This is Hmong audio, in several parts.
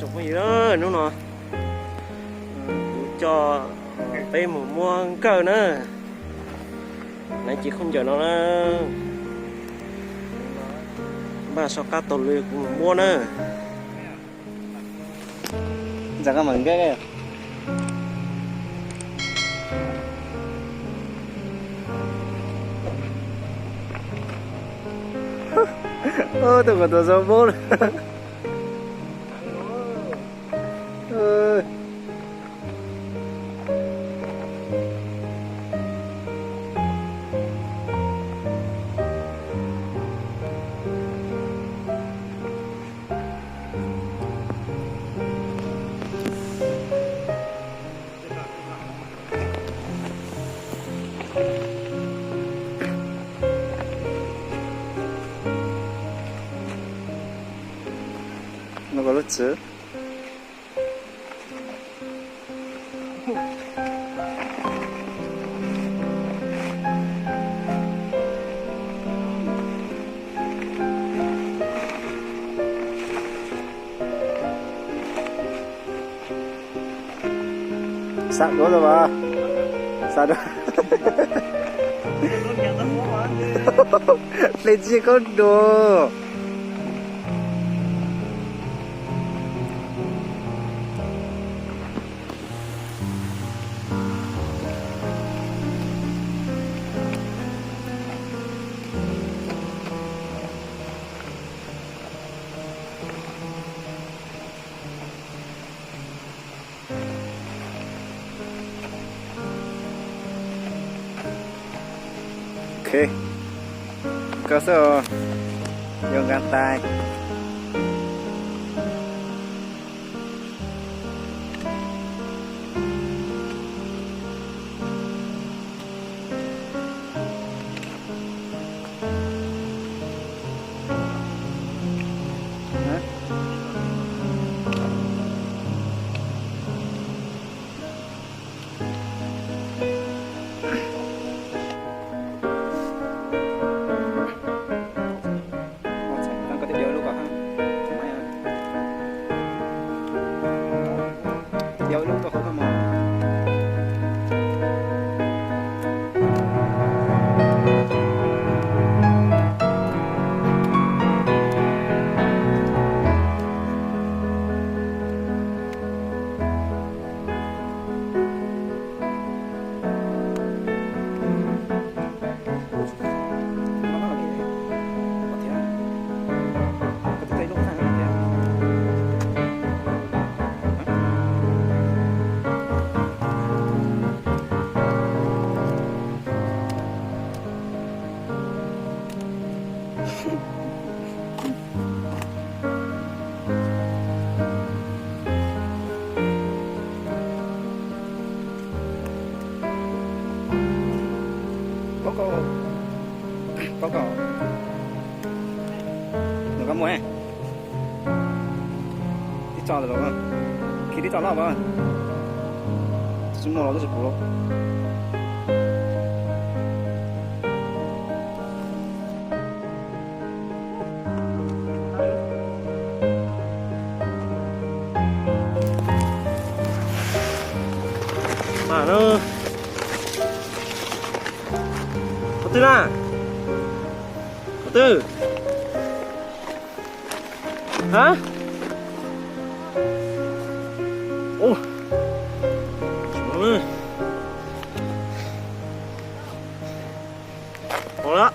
Phooj ywg, hnub no kuv coj peb mus muab nkawj na. Naiv ces khaub ncaws no na, npaj soj qab taug lw kuv mus muab na. Ntxeev koj mam nkawj. Tus kom tus zoo mob lawm. No koj lub txwv. Xav duav tau mas. Xav duav. Hle tsis khaub ncaws. Ok, koj xwb, yuav nqa tais. Paub koj, paub koj, nws koj muaj tib txoj lawm, khi tib txoj loj mas, tsis muaj los twb tsis pum los. Qhov twg na? Qhov twg? Ha? Ua, tsuav na. Ua lawm.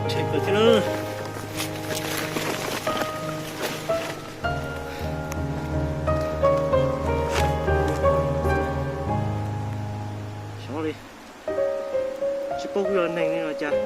Tshaib kawg thiab na. Xyov li, tsis paub kuv yog neeg li los cas.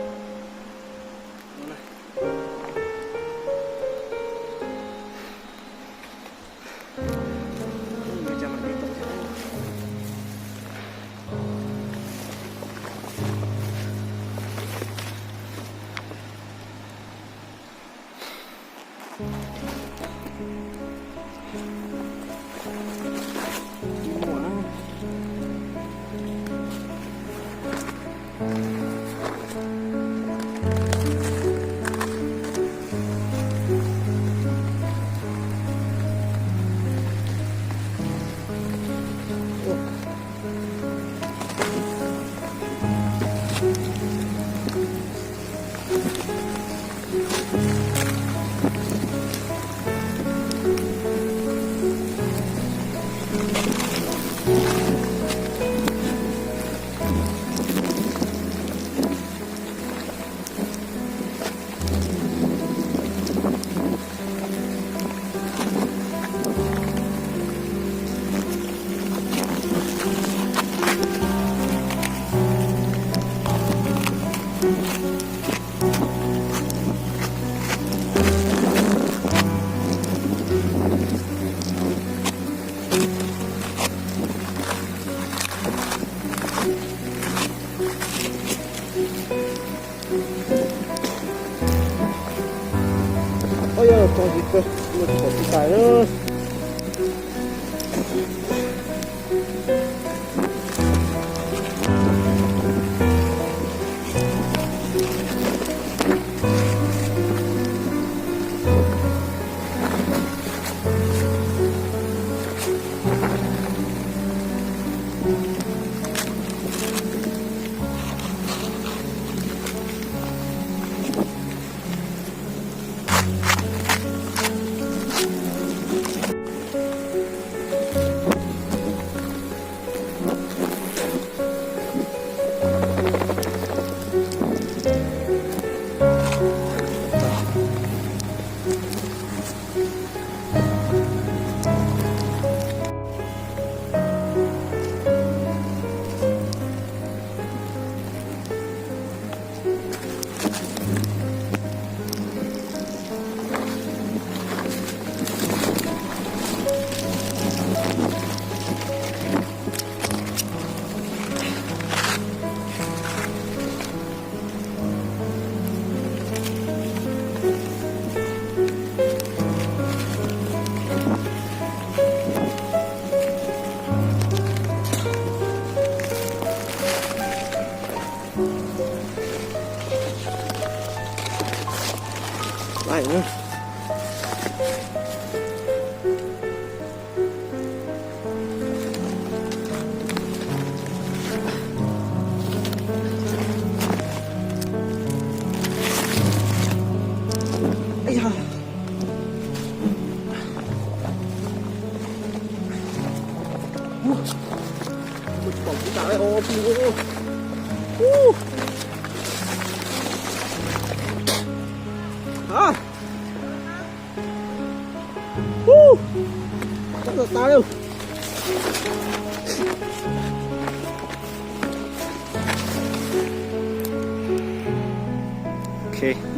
Ok,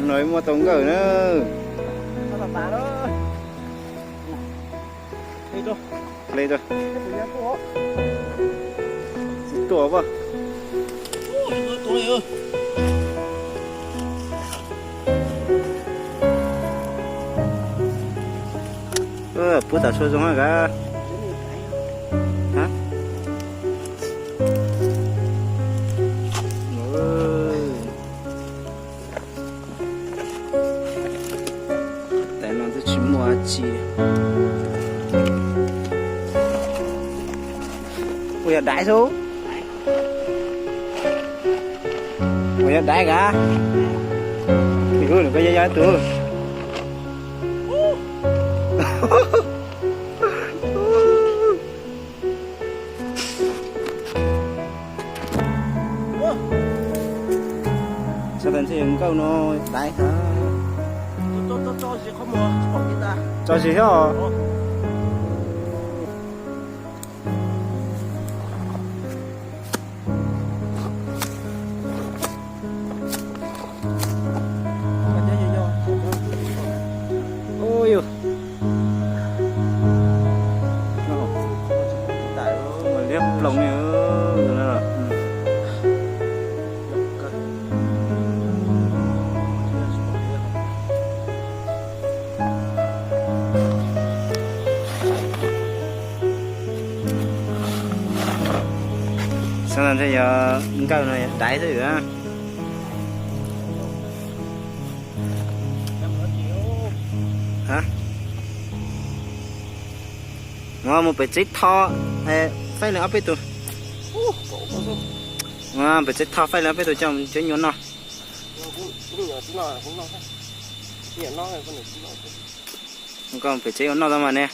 no muaj tau nkawj na. Hle tau. Tsis tuaj pab. Pub tas tshuaj zoo ha kav. Tais no twb tsis muaj dab tsi. Ua yog daiv xwb. Ua yog daiv kav. Tus nws koj yog yog tus. Sab tas ntshe yog nkauj no daiv. Tso zis thiab os. Liab ploog li. Xav tas ntshe yog nkauj no daiv xwb. Mus pem tsev tho, faib li ob peb tug. Pem tsev tho faib li ob peb tug coj cov nyuam noj. Koj pem tsev ua noj tau mas ne.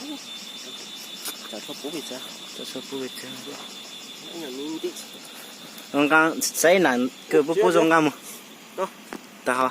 Zoo nqa, saib nam kws pub pub zoo nqa mus. Tag ho.